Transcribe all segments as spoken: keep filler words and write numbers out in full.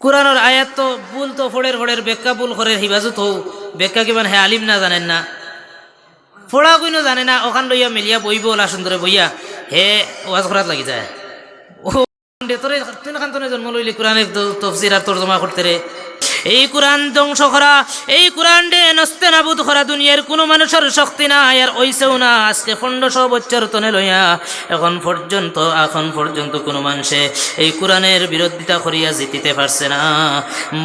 কুরআনর আয়াত তো ভুল তো ফড়ের ফড়ের, ব্যাখ্যা ভুল করের, হিফাজত হউ, ব্যাখ্যা কিমান হে আলিম না জানের না, ফড়া কুইনও জানে না, অখান লইয়া মিলিয়া বইবো, অলা সুন্দরে বইয়া, হে ওয়াজ করাত লাগি যায়। ও, তোরে, তুই না খান তনে জন্ম লইলি কুরআনর ত-, তফসির আর তর্জমা করতে রে। এই কুরআন ধ্বংস করা, এই কুরআনরে নস্তে নাবুদ করা দুনিয়ার কুনু মানুষর শক্তি নাই, আর অইছেও না। আজকে পনেরোশো বছর তনে লইয়া এখন পর্যন্ত, এখন পর্যন্ত কুনু মানষে এই কুরআনর বিরোধিতা করিয়া জিতিতে পারছে না।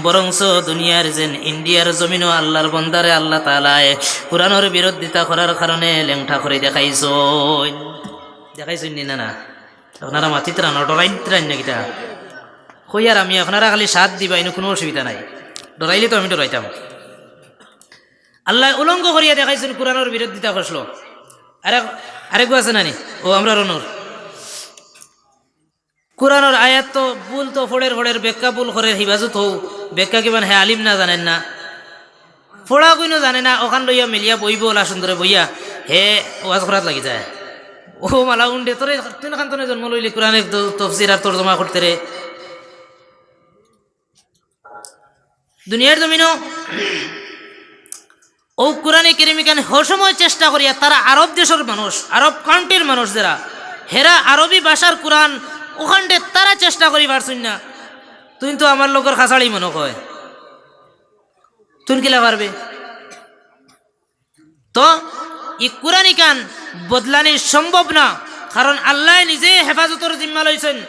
বরঞ্চ দুনিয়ার যেন ইন্ডিয়ার জমিনও আল্লার বন্দারে আল্লা তাআলায় কুরআনর বিরোধিতা করার কারণে লেংটা করি দেখাইছইন। দেখাইছইন নি না, না? আপনারা মাতিত্রা না, ডরাইত্রা না কিতা? কইয়ার আমি, আপনারা খালি সাথ দিবা, ইনো কুনু অসুবিধা নাই। ডরাইলে তো আমি ডরাইতাম। আল্লায় উলঙ্গ করিয়া দেখাইছইন কুরআনর বিরোধিতা করলো। আরেক, আরেকগু আছে না নি? ও, আমরার অনুর। কুরআনর আয়াত তো ভুল তো ফড়ের ফড়ের, ব্যাখ্যা ভুল করের, হিফাজত হউ, ব্যাখ্যা কিমান হে আলিম না জানের না, ফড়া কুইনও জানে না, অখান লইয়া মিলিয়া বইবো, অলা সুন্দরে বইয়া, হে ওয়াজ করাত লাগি যায়। ও মালা উন্ডে, তোরে, তুই না খান তনে জন্ম লইলি কুরআনর ত-, তফসির আর তর্জমা করতে রে। দুনিয়ার জমিনও ও কুরআনে কারীম ইখান হর সময় চেষ্টা করিয়া, তারা আরব দেশর মানুষ, আরব কান্ট্রির মানুষ যেরা, হেরা আরবি ভাষার কুরআন অখানটে তারা চেষ্টা করি পারছইন না। তুই তো আমার লগর খাছাড়ি মনো কয়, তুই কিলা পারবে? তো ই কুরআন ইখান বদলানি সম্ভব না, কারণ আল্লায় নিজে হেফাজতর জিম্মা লইছইন।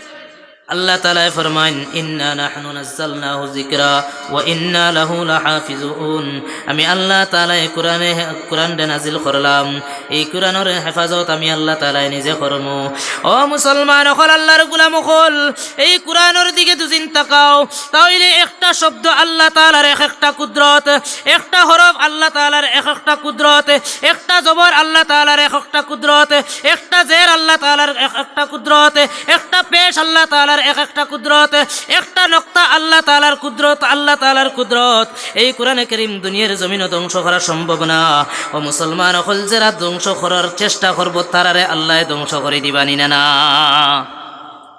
আল্লা তাআলায় ফরমাইন, "ইন্না নাহনু নাজ্জালনাহু যিকরা ওয়া ইন্না লাহু লাহাফিজুন।" আমি আল্লা তাআলায় কুরআনে, কুরআনরে নাজিল করলাম, এই কুরআনর হেফাজত আমি আল্লা তাআলায় নিজে করমু। ও মুসলমান অকল, আল্লার গুলাম অকল, এই কুরআনর দিকে দুজিন তাকাও, তাইলে একটা শব্দ আল্লা তাআলার এক একটা কুদরত, একটা হরফ আল্লা তাআলার এক একটা কুদরত, একটা জবর আল্লা তাআলার এক একটা কুদরত, একটা জের আল্লা তাআলার এক একটা কুদরত, একটা পেশ আল্লা তাআলার এক একটা কুদরত, একটা নক্তা আল্লা তাআলার কুদরত, আল্লা তাআলার কুদরত। এই কুরআনে কারীম দুনিয়ার জমিনও ধ্বংস করা সম্ভব না। ও মুসলমান অকল, যেরা ধ্বংস করার চেষ্টা করবো, তারারে আল্লায় ধ্বংস করি দিবা নি না, না?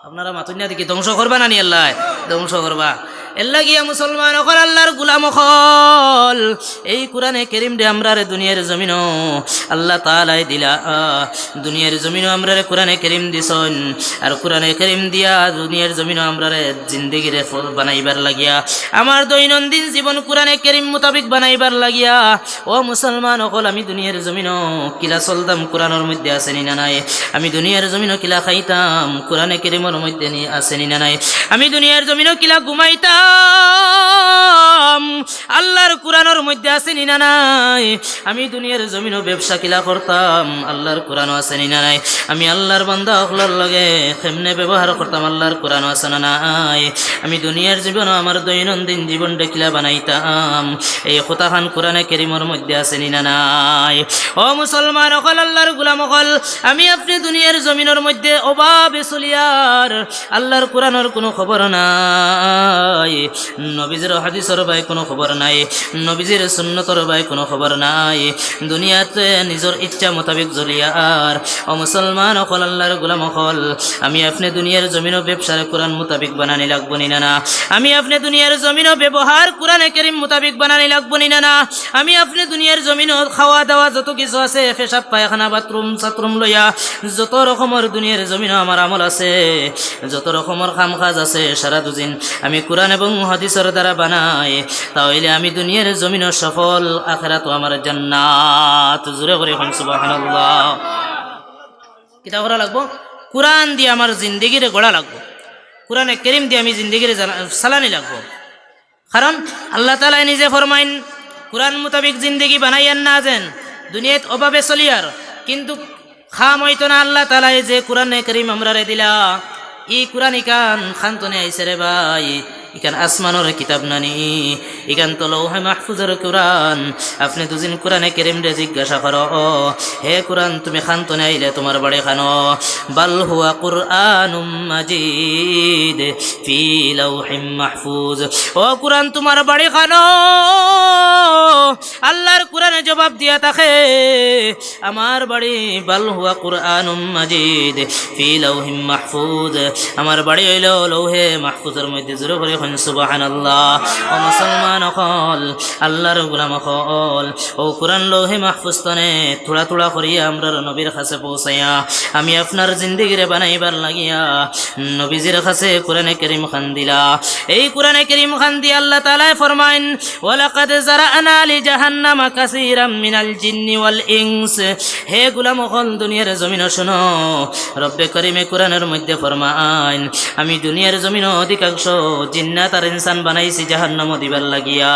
আপনারা মাতুন না দেখি, ধ্বংস করবা না নি আল্লায়? ধ্বংস করবা। এরলাগিয়া মুসলমান অকল, আল্লার গুলাম অকল, এই কুরআনে কারীমরে আমরারে দুনিয়ার জমিনও আল্লা তাআলায় দিলা, আহ, দুনিয়ার জমিনও আমরারে কুরআনে কারীম দিছইন, আর কুরআনে কারীম দিয়া দুনিয়ার জমিনও আমরারে জিন্দেগিরে ফ-, বানাইবার লাগিয়া, আমার দৈনন্দিন জীবন কুরআনে কারীম মোতাবিক বানাইবার লাগিয়া, ও মুসলমান অকল, আমি দুনিয়ার জমিনও কিলা চলতাম, কুরআনর মধ্যে আছে নি না নাই? আমি দুনিয়ার জমিনও কিলা খাইতাম, কুরআনে কারীমর মধ্যে নি, আছে নি না নাই? আমি দুনিয়ার জমিনও কিলা ঘুমাইতাম, আল্লার কুরআনর মধ্যে আছে নি না নাই? আমি দুনিয়ার জমিনও ব্যবসা কিলা করতাম, আল্লার কুরআনও আছে নি না নাই? আমি আল্লার বান্দা অকলর লগে কেমনে ব্যবহার করতাম, আল্লার কুরআনও আছে না নাই? আমি দুনিয়ার জীবনও আমার দৈনন্দিন জীবনটা কিলা বানাইতাম, এই কথাখান কুরআনে কারীমর মধ্যে আছে নি না নাই? ও মুসলমান অকল, আল্লার গুলাম অকল, আমি আপনে দুনিয়ার জমিনর মধ্যে অভাবে চলিয়ার, আল্লার কুরআনর কুনু খবর নাই, নবীজির হাদিসর বায় কুনু খবর নাই, নবীজির সুন্নতর বায় কুনু খবর নাই। দুনিয়াতে নিজর ইচ্ছা মোতাবিক চলিয়ার। ও মুসলমান অকল, আল্লার গুলাম অকল, আমি আপনে দুনিয়ার জমিনও ব্যবসারে কুরআন মোতাবিক বানানি লাগবো নি না, না? আমি আপনে দুনিয়ার জমিনও ব্যবহার কুরআনে কারীম মোতাবিক বানানি লাগবো নি না, না? আমি আপনে দুনিয়ার জমিনও খাওয়া দাওয়া যত কিছু আছে, পেশাব পায়খানা, বাথরুম সাথরুম লইয়া যত রকমর দুনিয়ার জমিনও আমার আমল আছে, যত রকমর কাম কাজ আছে, সারা দুজিন আমি কুরআন এবং হাদিসর দ্বারা বানাই, তাইলে আমি দুনিয়ার জমিনও সফল, আখেরাতও আমার জান্নাত। জোরে করি কইন সুবহানাল্লাহ। কিতা করা লাগবো? কুরআন দিয়া আমার জিন্দেগিরে গড়া লাগবো, কুরআনে কারীম দিয়া আমি জিন্দেগিরে জানা-, চালানি লাগবো। কারণ আল্লাহ তাআলায় নিজে ফরমাইন, কুরআন মোতাবিক জিন্দেগি বানাইয়ার না যেন, দুনিয়াত অভাবে চলিয়ার, কিন্তু কাম অইতো না। আল্লাহ তাআলায় যে কুরআনে কারীম আমরারে দিলা, ই কুরআন ইখান কান তনে আইছে রে ভাই, ইখান আসমানর কিতাব নানি, ইখান তো লৌহে মাহফুজর কুরআন। আপনে দুজিন কুরআনে কারীমরে জিজ্ঞাসা করো, "ও, হে কুরআন, তুমি কান তনে আইলে, তুমার বাড়ি কানো?" "বাল হুয়া কুরআনুম মাজিদ ফি লাউহিম মাহফুজ।" ও কুরআন, তুমার বাড়ি কানো? আল্লাহর কুরআনে জবাব দিয়া থাকে, "আমার বাড়ি বাল হুয়া কুরআনুম মাজিদ ফি লাউহিম মাহফুজ।" আমার বাড়ি অইলো লৌহে মাহফুজর মধ্যে। জোরে করি কইন সুবহানাল্লাহ। ও মুসলমান অকল, আল্লাহর গোলাম অকল, অউ কোরআন লৌহে মাহফুজ তনে থুড়া থুড়া করিয়া আমরার নবীর কাছে পৌঁছাইয়া আমি আপনার জিন্দেগিরে বানাইবার লাগিয়া নবীজির কাছে কোরআনে করিম খান দিলা। এই কোরআনে করিম খান দিয়া আল্লাহ তাআলায় ফরমাইন, "ওয়ালাকাদ জারা'না লিজাহান্নামা কাসীরাম মিনাল জিন্নি ওয়াল ইনস।" হে গোলাম অকল, দুনিয়ার জমিনো শুনো, রব্বে করিমে কোরআনর মধ্যে ফরমাইন, আমি দুনিয়ার জমিনো অধিকাংশ জিন্নাত আর ইনসান বানাইছি জাহান্নামো দিবার লাগিয়া।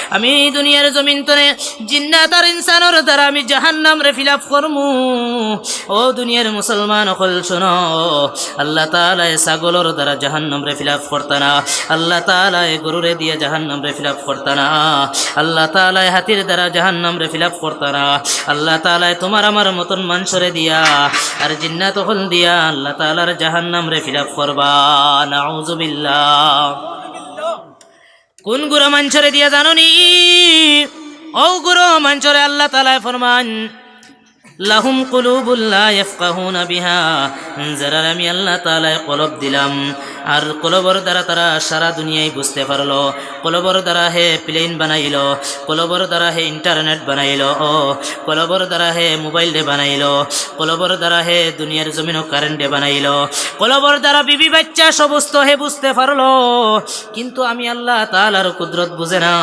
আমি দুনিয়ার জমিন তনে জিন্নাত আর ইনসানর দ্বারা আমি জাহান্নামরে fill up করমু। ও দুনিয়ার মুসলমান অকল শুনো, আল্লাহ তাআলায় ছাগলর দ্বারা জাহান্নামরে fill up করতা না, আল্লাহ তাআলায় গরুরে দিয়া জাহান্নামরে fill up করতা না, আল্লাহ তাআলায় হাতির দ্বারা জাহান্নামরে fill up করতা না, আল্লাহ তাআলায় তুমার আমার মতন মানষরে দিয়া আর জিন্নাত অকল দিয়া আল্লাহ তাআলার জাহান্নামরে fill up করবা। নাউজুবিল্লাহ। কোন গুরু মানষরে দিয়া জানো নি? অউ গুরু মানষরে আল্লাহ তাআলায় ফরমাইন, "লাহুম কুলুবুল লা ইয়াফকাহুনা বিহা।" যারারে আমি আল্লাহ তাআলায় কলব দিলাম, আর কলবর দ্বারা তারা সারা দুনিয়াই বুঝতে পারলো, কলবর দ্বারা হে plane বানাইলো, কলবর দ্বারা হে internet বানাইলো, ও কলবর দ্বারা হে mobile রে বানাইলো, কলবর দ্বারা হে দুনিয়ার জমিনো current রে বানাইলো, কলবর দ্বারা বিবি বাচ্চা সমস্ত হে বুঝতে পারলো। কিন্তু আমি আল্লাহ তাআলার কুদরত বুঝে না।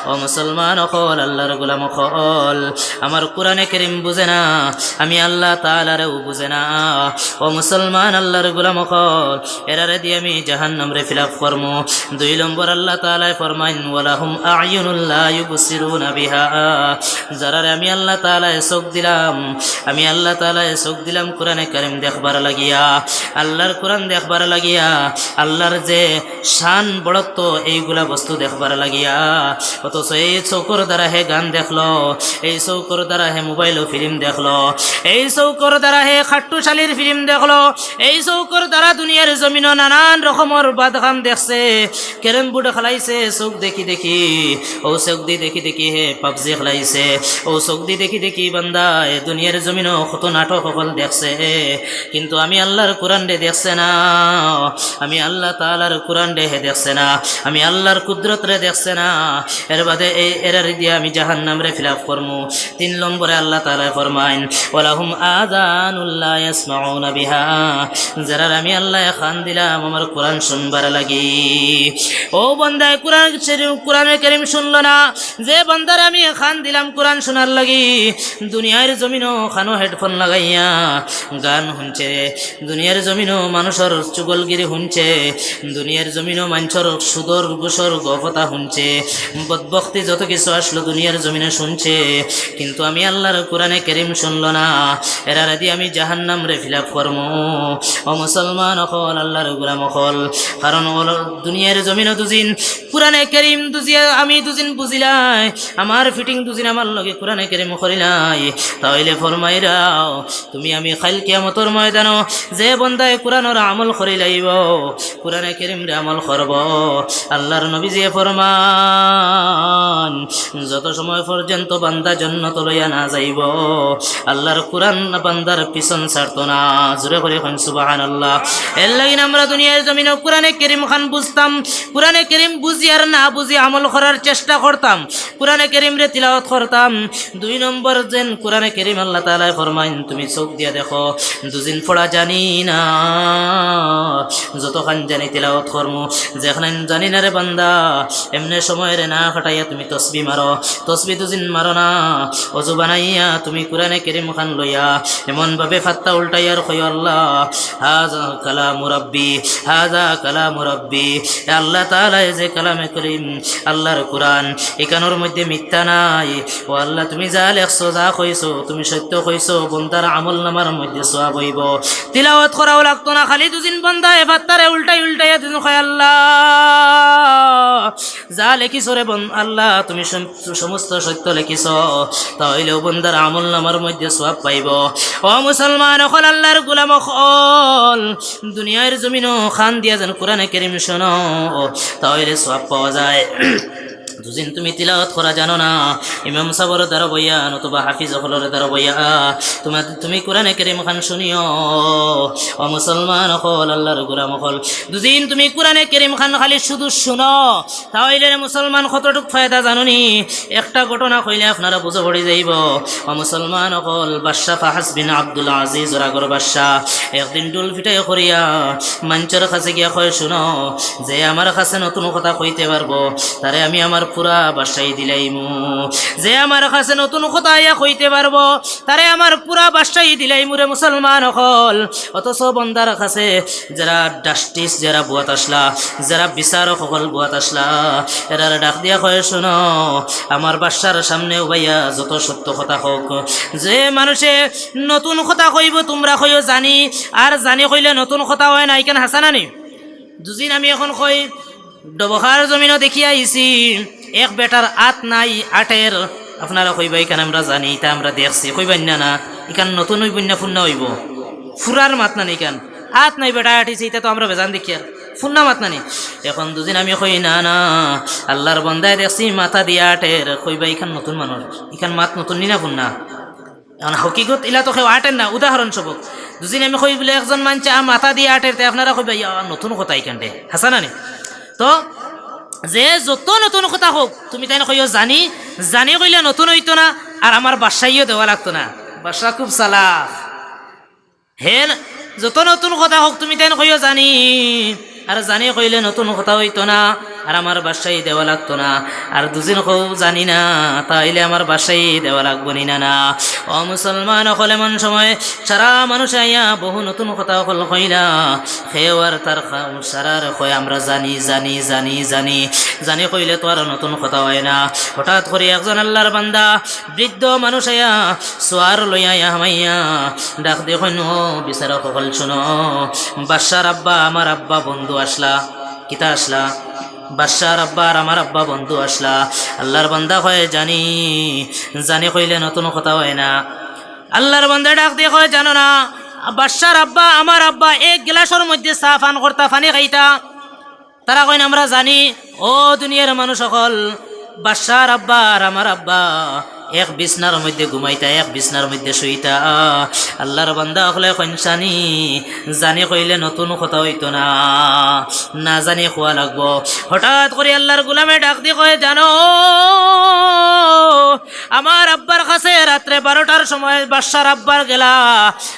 ও মুসলমান অকল, আল্লাহর গোলাম অকল, আমার কোরআনে করিম বুঝে না, আমি আল্লাহ তাআলারেও বুঝে না। ও মুসলমান, আল্লাহর গোলাম অকল, এরারে দিয়া আমি জাহান্নামরে fill up করমু। দুই নম্বর আল্লাহ তাআলায় ফরমাইন, "ওয়ালাহুম আ'য়ুনুল লা ইউবসিরুনা বিহা।" যারারে আমি আল্লাহ তাআলায় চোখ দিলাম, আমি আল্লাহ তাআলায় চোখ দিলাম কোরআনে করিম দেখবার লাগিয়া, আল্লাহর কোরআন দেখবার লাগিয়া, আল্লাহর যে শান বড়ত্ব এইগুলা বস্তু দেখবার লাগিয়া। অথচ এই চোখর দ্বারা হে গান দেখলো, এই চোখর দ্বারা হে mobile ও film দেখলো, এই চোখর দ্বারা হে খাট্টুশালীর film দেখলো, এই চোখর দ্বারা দুনিয়ার জমিনো নানান রকমর বাদ খান দেখছে, carrom board খেলাইছে চোখ দেখি দেখি, ও চোখ দি দেখি দেখি হে PUBG খেলাইছে, ও চোখ দি দেখি দেখি বান্দায় দুনিয়ার জমিনো কত নাটক অকল দেখছে। কিন্তু আমি আল্লাহর কোরআনরে দেখছে না, আমি আল্লাহ তাআলার কোরআনরে হে দেখছে না, আমি আল্লাহর কুদরতরে দেখছে না। এর বাদে এই এরারে দিয়া আমি জাহান্নামরে fill up করমু। তিন নম্বরে আল্লাহ তাআলায় ফরমাইন, "ওয়ালাহুম আযানুল লা ইয়াসমাউনা বিহা।" যারার আমি আল্লাহ কান দিলাম আমার কোরআন শুনবার লাগি। ও বান্দায় কোরআন শরীফ, কোরআনে কারীম শুনলো না, যে বান্দারে আমি কান দিলাম কোরআন শোনার লাগি, দুনিয়ার জমিনো কানো headphone লাগাইয়া গান হুনছে, দুনিয়ার জমিনো মানুষর চুগলগিরি হুনছে, দুনিয়ার জমিনো মানষর সুদর ঘুষর গফতা হুনছে, বদবখতি যত কিছু আসলো দুনিয়ার জমিনো শুনছে, কিন্তু আমি আল্লাহর কোরআনে কারীম শুনলো না। এরারে দি আমি জাহান্নামরে fill up করমু। ও মুসলমান অকল, আল্লাহর গোলাম অকল, কারণ অইলো দুনিয়ার জমিনো দুজিন কোরআনে কারীম দুজিয়া আমি দুজিন বুঝিলাই, আমার fitting দুজিন আমার লগে কোরআনে কারীম করিলাই, তাইলে ফরমাইরাও তুমি আমি কাইল কিয়ামতর ময়দানো যে বন্দায় কোরআনর আমল করিলাইবো, কোরআনে কারীমরে আমল করবো, আল্লাহর নবীজিয়ে ফরমান, যত সময় পর্যন্ত বান্দা জন্নত লইয়া না যাইবো, আল্লাহর কোরআন বান্দার পিছন ছাড়তো না। জোরে করি কইন সুবহানাল্লাহ। এর লাগি আমরা দুনিয়ার জমিনো কোরআনে কারীম খান বুঝতাম, কোরআনে কারীম বুঝি আর না বুঝি আমল করার চেষ্টা করতাম, কোরআনে কারীমরে তিলাওয়াত করতাম। দুই নম্বর যেন কোরআনে কারীম আল্লাহ তাআলায় ফরমাইন, তুমি চোখ দিয়া দেখো, দুজিন পড়া জানি না, যতখান জানি তিলাওয়াত করমু, যেখান জানি না রে বান্দা, এমনে সময়রে না কাটাইয়া তুমি তসবি মারো, তসবি দুজিন মারো না, অজু বানাইয়া তুমি কোরআনে কারীম খান লইয়া এমন ভাবে ফাত্তা উল্টাইয়ার কইও, আল্লাহ, হাজা কালামু রাব্বি, হাজা কালামু রাব্বি। এ আল্লাহ তাআলায় যে কালামে কারীম, আল্লাহর কোরআন, ইখানর মধ্যে মিথ্যা নাই। ও আল্লাহ, তুমি যা লেখছো, যা কইছো, তুমি সত্য কইছো, বন্দার আমল নামার মধ্যে সওয়াব অইবো। তিলাওয়াত করাও লাগতো না, খালি দুজিন বন্দায় ফাত্তারে উল্টাই উল্টাইয়া দুজিন কয়, আল্লাহ, যা লেখিছো রে বন-, আল্লাহ, তুমি সম-, সমস্ত সত্য লেখিছো, তাইলে ও বন্দার আমল নামার মধ্যে সওয়াব পাইবো। ও মুসলমান অকল, আল্লাহর গোলাম অকল, দুনিয়ার জমিনো কান দিয়া যেন কোরআনে কারীম শোনো, তাইলে সওয়াব পাওয়া যায়। দুজিন তুমি তিলাওয়াত করা জানো না, ইমাম সাবর দ্বারা বইয়া নতুবা হাফিজ অকলর দ্বারা বইয়া তোমার, তুমি কোরআনে করিম খান শুনিও। ও মুসলমান অকল, আল্লাহর গোলাম অকল, দুজিন তুমি কোরআনে করিম খান খালি শুধু শুনো, তাইলে রে মুসলমান কতটুক ফায়দা জানো নি? একটা ঘটনা কইলে আপনারা বুঝা পড়ি যাইব। ও মুসলমান অকল, বাদশা ফাহাস বিন আব্দুল আজিজ ওরাগর বাদশা একদিন ডুল ফিটাই করিয়া মানষর কাছে গিয়া কয়, "শুনো, যে আমার কাছে নতুন কথা কইতে পারবো, তারে আমি আমার পুরা বাদশাই দিলাইমু। যে আমার কাছে নতুন কথা আইয়া কইতে পারবো, তারে আমার পুরা বাদশাই দিলাইমু রে মুসলমান অকল।" অথচ বন্দার কাছে যারা জাস্টিস, যারা বুয়াত আসলা, যারা বিচারক অকল বুয়াত আসলা, এরারে ডাক দিয়া কয়, "শুনো, আমার বাদশার সামনে উবাইয়া যত সত্য কথা কউক, যে মানুষে নতুন কথা কইবো, তুমরা কইও জানি, আর জানি কইলে নতুন কথা অয় না, ইখান হাছা না নি?" দুজিন আমি এখন কই, ডবখার জমিনো দেখিয়া আইছি, এক বেটার আত নাই, আটের। আপনারা কইবা, "ইখান আমরা জানি, ইতা আমরা দেখছি।" কইবা, "না, না, ইখান নতুন অইবো না, ফুন্না অইবো?" ফুরার মাত না নি ইখান। আত নাই, বেটা আটিছে, ইতা তো আমরা বেজান দেখিয়ার। ফুন্না মাত না নি। এখন দুজিন আমি কই, "না, না, আল্লাহর বন্দায় দেখছি, মাথা দিয়া আটের।" কইবা, "ইখান নতুন মানুষ, ইখান মাত নতুন নি না ফুন্না?" এখন হকিকত ইলা তো কেউ আটের না, উদাহরণ স্বরূপ। দুজিন আমি কই বুলে একজন মানষে আ মাথা দিয়া আটের, তে আপনারা কইবা, "ইয়া, নতুন কথা ইখান রে।" হাছা না নি? তো যে যত নতুন কথা কউক, তুমি তাইন কইও জানি, জানি কইলে নতুন অইতো না, আর আমার বাদশাইও দেওয়া লাগতো না। বাদশা খুব চালাক। হে যত নতুন কথা কউক, তুমি তাইন কইও জানি, আর জানি কইলে নতুন কথা অইতো না, আর আমার বাদশাই দেওয়া লাগতো না। আর দুজিন কও জানি না, তাইলে আমার বাদশাই দেওয়া লাগবো নি না, না? ও মুসলমান অকল, এমন সময় সারা মানুষ আইয়া বহু নতুন কথা অকল কইলা, কেউ আর তার খা-, সারার কয়, "আমরা জানি, জানি, জানি, জানি।" জানি কইলে তো আর নতুন কথা অয় না। হঠাৎ করি একজন আল্লাহর বান্দা, বৃদ্ধ মানুষ আইয়া, সোয়ার লইয়া আইয়া হামাইয়া, ডাক দিয়া কইন, "ও বিচারক অকল, শুনো, বাদশার আব্বা, আমার আব্বা বন্ধু আসলা।" কিতা আসলা? বাদশার আব্বা আর আমার আব্বা বন্ধু আসলা। আল্লাহর বান্দা কয়, "জানি, জানি কইলে নতুন কথা অয় না।" আল্লাহর বান্দা ডাক দিয়া কয়, "জানো না, বাদশার আব্বা, আমার আব্বা এক গিলাসর মধ্যে চা পান করতা, পানি খাইতা।" তারা কইন, "আমরা জানি।" ও দুনিয়ার মানুষ অকল, বাদশার আব্বা আর আমার আব্বা এক বিছনার মধ্যে ঘুমাইতা, এক বিছনার মধ্যে শুইতা। আল্লাহর বান্দা অকলে কইন, "জানি, জানি কইলে নতুন কথা অইতো না, না জানি কওয়া লাগবো।" হঠাৎ করি আল্লাহর গোলামে ডাক দি কয়, "জানো, আমার আব্বার কাছে রাত্রে বারোটার সময় বাদশার আব্বার গেলা,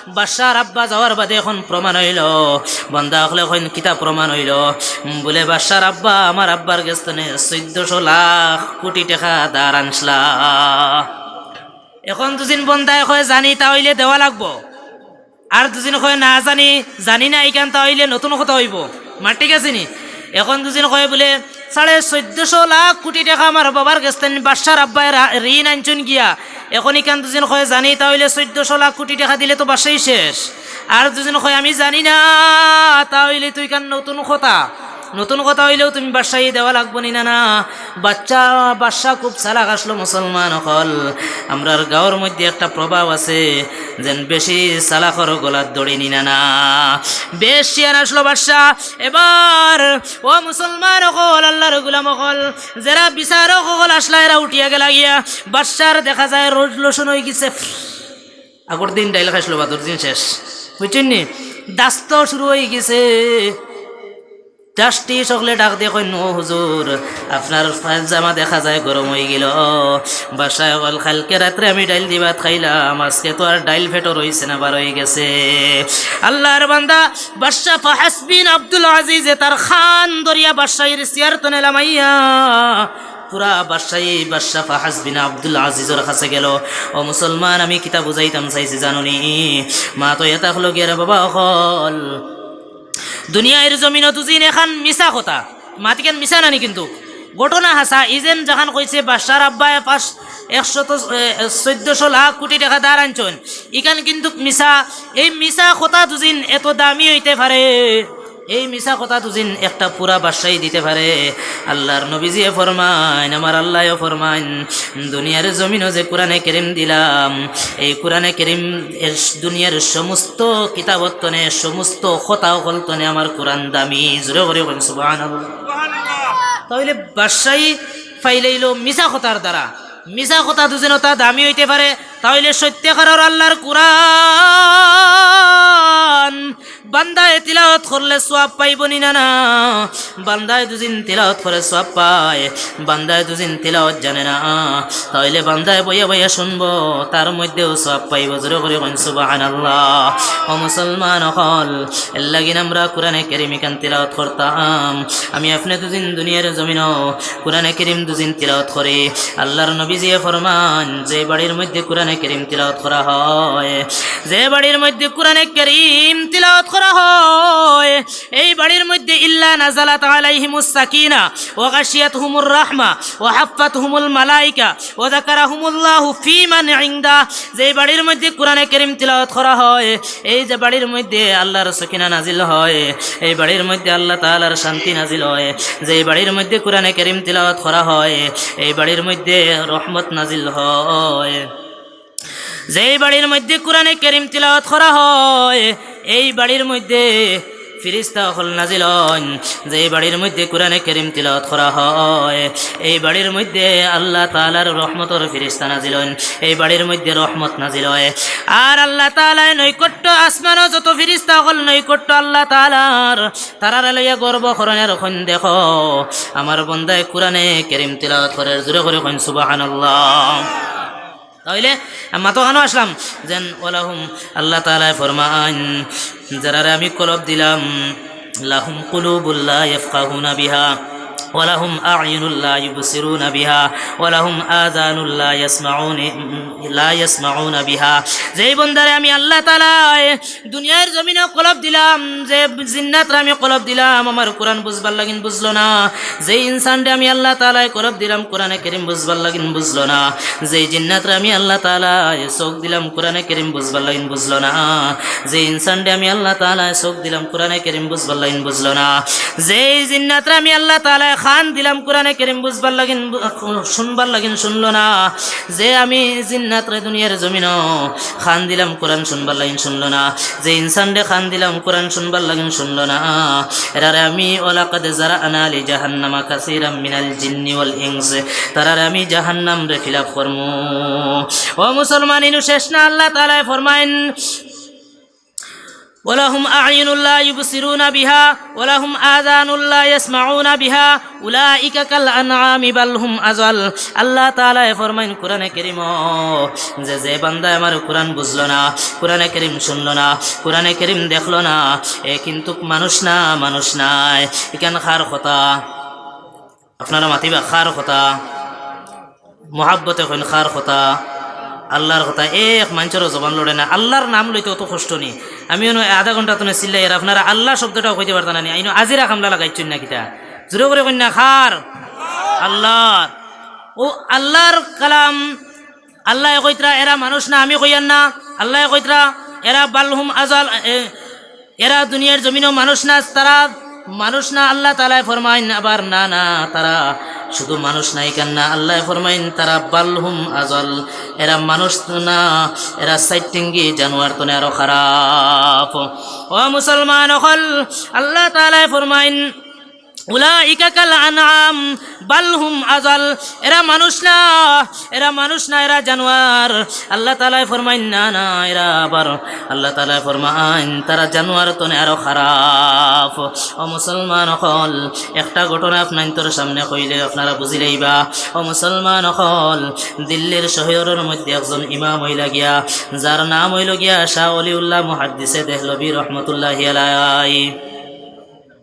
বাদশার আব্বা যাওয়ার বাদে এখন প্রমাণ অইলো।" বান্দা অকলে কইন, "কিতা প্রমাণ অইলো?" বুলে, "বাদশার আব্বা আমার আব্বার গেছ থনে চৈদ্দশো লাখ কোটি টেকা ধার আনছলা।" এখন দুজিন বন্দায় কয়, "জানি, তা অইলে দেওয়া লাগবো।" আর দুজিন কয়, "না জানি, জানি না, ইখান তা অইলে নতুন কথা অইবো।" মাত ঠিক আছে নি? এখন দুজিন কয় বুলে, "সাড়ে চৈদ্দশো লাখ কোটি টেকা আমার বাবার গেছ থনে বাদশার আব্বায় রা-, ঋণ আনছইন গিয়া।" এখন ইখান দুজিন কয়, "জানি, তা অইলে চৈদ্দশো লাখ কোটি টেকা দিলে তো বাদশাই শেষ।" আর দুজিন কয়, "আমি জানি না, তা অইলে তো ইখান নতুন কথা।" নতুন কথা অইলেও তুমি বাদশাই দেওয়া লাগবো নি না, না? বাদশা, বাদশা খুব চালাক আসলো মুসলমান অকল। আমরার গাঁওর মধ্যে একটা প্রভাব আছে, যেন বেশি চালাকর গলাত দড়ি নি না, না? বেশ শিয়ান আসলো বাদশা। এবার ও মুসলমান অকল, আল্লাহর গোলাম অকল, যেরা বিচারক অকল আসলা, এরা উঠিয়া গেলা গিয়া। বাদশার দেখা যায় রোজ লোশন অই গেছে। আগর দিন ডাইল খাইছলো, বাদর দিন শেষ। বুঝছইন নি? দাস্ত শুরু অই গেছে। জাস্টিস অকলে ডাক দিয়া কইন, "ও হুজুর, আপনার পায়জামা দেখা যায় গরম অই গেলো। বাদশা অকল, কাইলকে রাত্রে আমি ডাইল দি ভাত খাইলাম, আজকে তো আর ডাইল পেটো রইছে না, বার অই গেছে।" আল্লাহর বান্দা বাদশা ফাহাস বিন আব্দুল আজিজে তার কান ধরিয়া বাদশাইর চেয়ার থনে লামাইয়া পুরা বাদশাই বাদশা ফাহাস বিন আব্দুল আজিজর কাছে গেলো। "ও মুসলমান, আমি কিতা বুঝাইতাম চাইছি জানো নি? মাত অইয়া থাকলো গিয়া রে বাবা অকল, দুনিয়ার জমিনো দুজিন এখান মিছা কথা।" মাত ইখান মিছা না নি, কিন্তু ঘটনা হাছা। ই যেন যেখান কইছে বাদশার আব্বায় পাঁচ, একশত, এ, চৈদ্দশো লাখ কোটি টেকা ধার আনছইন, ইখান কিন্তু মিছা। এই মিছা কথা দুজিন এত দামি অইতে পারে, এই মিছা কথা দুজিন একটা পুরা বাদশাই দিতে পারে। আল্লাহর নবীজিয়ে ফরমাইন, আমার আল্লায়ও ফরমাইন, দুনিয়ার জমিনো যে কোরআনে করিম দিলাম, এই কোরআনে করিম এর দুনিয়ার সমস্ত কিতাবর থনে, সমস্ত কথা অকল থনে আমার কোরআন দামি। জোরে করি কইন সুবহানাল্লাহ। তাইলে বাদশাই পাইলাইলো মিছা কথার দ্বারা। মিছা কথা দুজিন অতা দামি অইতে পারে, তা অইলে সত্যিকারর আল্লার কুরআন বান্দায় তিলাওয়াত করলে সওয়াব পাইবো নি না? না, বান্দায় দুজিন তিলাওয়াত করে সওয়াব পায়, বান্দায় দুজিন তিলাওয়াত জানে না, তা অইলে বান্দায় বইয়া বইয়া শুনবো, তার মধ্যেও সওয়াব পাইবো। জোরে করি কইন সুবহানাল্লাহ। ও মুসলমান অকল, এর লাগিন আমরা কুরআনে কারীম ইখান তিলাওয়াত করতাম। আমি আপনে দুজিন দুনিয়ার জমিনো কুরআনে কারীম দুজিন তিলাওয়াত করি। আল্লার নবীজিয়ে ফরমান, যে বাড়ির মধ্যে কুরআনে কারীম তিলাওয়াত করা হয়, যে বাড়ির মধ্যে কুরআনে কারীম তিলাওয়াত করা হয়, এই বাড়ির মধ্যে ইল্লা নাজালাত আলাইহিমুস সাকিনা ওয়া গাশিয়াতহুমুর রাহমা ওয়া হাফফাতহুমুল মালাইকা ওয়া যাকারাহুমুল্লাহু ফীমান ইনদা। যে বাড়ির মধ্যে কুরআনে কারীম তিলাওয়াত করা হয়, এই যে বাড়ির মধ্যে আল্লার সাকিনা নাজিল হয়, এই বাড়ির মধ্যে আল্লাহ তাআলার শান্তি নাজিল হয়। যে বাড়ির মধ্যে কুরআনে কারীম তিলাওয়াত করা হয়, এই বাড়ির মধ্যে রহমত নাজিল হয়। যেই বাড়ির মধ্যে কুরআনে কারীম তিলাওয়াত করা হয়, এই বাড়ির মধ্যে ফিরিস্তা অকল নাজিল অইন। যেই বাড়ির মধ্যে কুরআনে কারীম তিলাওয়াত করা হয়, এই বাড়ির মধ্যে আল্লাহ তাআলার রহমতর ফিরিস্তা নাজিল অইন। এই বাড়ির মধ্যে রহমত নাজিল অয়। আর আল্লাহ তাআলায় নৈকট্য, আসমানো যত ফিরিস্তা অকল নৈকট্য আল্লাহ তাআলার, তারারে লইয়া গর্ব করইন আর কইন, দেখো, আমার বন্দায় কুরআনে কারীম তিলাওয়াত করের। জোরে করি কইন সুবহানাল্লাহ। তা অইলে মাতো কানো আসলাম যেন ওয়ালাহুম, আল্লাহ তাআলায় ফরমাইন, যারারে আমি কলব দিলাম, লাহুম কুলুবুল লা ইয়াফকাহুনা বিহা, ওয়ালাহুম আ'ইনুল লা ইউবসিরুনা বিহা, ওয়ালাহুম আযানুল লা ইয়াসমাউন, লা ইয়াসমাউনা বিহা। যেই বন্দারে আমি আল্লাহ তাআলায় দুনিয়ার জমিনো কলব দিলাম, যে জিন্নাতরে আমি কলব দিলাম আমার কুরআন বুঝবার লাগিন বুঝলো না, যে ইনসানরে আমি আল্লাহ তাআলায় কলব দিলাম কুরআনে কারীম বুঝবার লাগিন বুঝলো না, যে জিন্নাতরে আমি আল্লাহ তাআলায় চোখ দিলাম কুরআনে কারীম বুঝবার লাগিন বুঝলো না, যে ইনসানরে আমি আল্লাহ তাআলায় চোখ দিলাম কুরআনে কারীম বুঝবার লাগিন বুঝলো না, যে জিন্নাতরে আমি আল্লাহ তাআলায় কান দিলাম কুরআনে কারীম বুঝবার লাগিন বু-, শুনবার লাগিন শুনলো না, যে আমি জিন্নাতরে দুনিয়ার জমিনো কান দিলাম কুরআন শুনবার লাগিন শুনলো না, যে ইনসানরে কান দিলাম কুরআন শুনবার লাগিন শুনলো না, এরারে আমি ওয়ালাকাদ যারা'না লিজাহান্নামা কাসীরাম মিনাল জিন্নি ওয়াল ইনস, তারারে আমি জাহান্নামরে fill up করমু। ও মুসলমান, ইনু শেষ না, আল্লাহ তাআলায় ফরমাইন, ওয়ালাহুম আ'ইনুল লা ইউবসিরুনা বিহা, ওয়ালাহুম আযানুল লা ইয়াসমাউনা বিহা, উলাইকা কাল আনআমি বাল হুম আযাল। আল্লাহ তাআলায় ফরমাইন কুরআনে কারীমো, যে, যে বান্দায় আমার কুরআন বুঝলো না, কুরআনে কারীম শুনলো না, কুরআনে কারীম দেখলো না, এ কিন্তুক মানুষ না, মানুষ নায়। ইখান কার কথা? আপনারা মাতিবা, কার কথা? মহাব্বতে কইন, কার কথা? আল্লার কথা। এক মানষরও জবান লড়ে না। আল্লার নাম লইতে অত কষ্ট নি। আমি অনো আধা ঘন্টা তনে চিল্লাই, আর আপনারা আল্লা শব্দটাও কইতে পারতা না নি। ইনো আজিরা কামলা লাগাইছইন না কিতা? জোরে করি কইন না, কার? আল্লার। ও আল্লার কালাম, আল্লায় কইতরা, এরা মানুষ না, আমি কইয়ার না। আল্লায় কইতরা, এরা বাল হুম আযাল, এ, এরা দুনিয়ার জমিনো মানুষ না, তারা মানুষ না। আল্লাহ তাআলায় ফরমাইন আবার, না, না, তারা শুধু মানুষ না, ইখান না। আল্লায় ফরমাইন, তারা বাল হুম আযাল, এরা মানুষ না, এরা চাইর টিঙ্গি জানোয়ার তনে আরো খারাপ। ও মুসলমান অকল, আল্লাহ তাআলায় ফরমাইন, উলাইকা কাল আনআম বাল হুম আযাল, এরা মানুষ না, এরা মানুষ না, এরা জানোয়ার। আল্লাহ তাআলায় ফরমাইন, না, না, এরা আবার, আল্লাহ তাআলায় ফরমাইন, তারা জানোয়ার তনে আরো খারাপ। ও মুসলমান অকল, একটা ঘটনা আপনাইন্তর সামনে কইলে আপনারা বুঝিলাইবা। ও মুসলমান অকল, দিল্লির শহরর মধ্যে একজন ইমাম অইলা গিয়া, যার নাম অইলো গিয়া শাহ অলিউল্লাহ মুহাদ্দিসে দেহলভী রহমতুল্লাহি আলাইহি।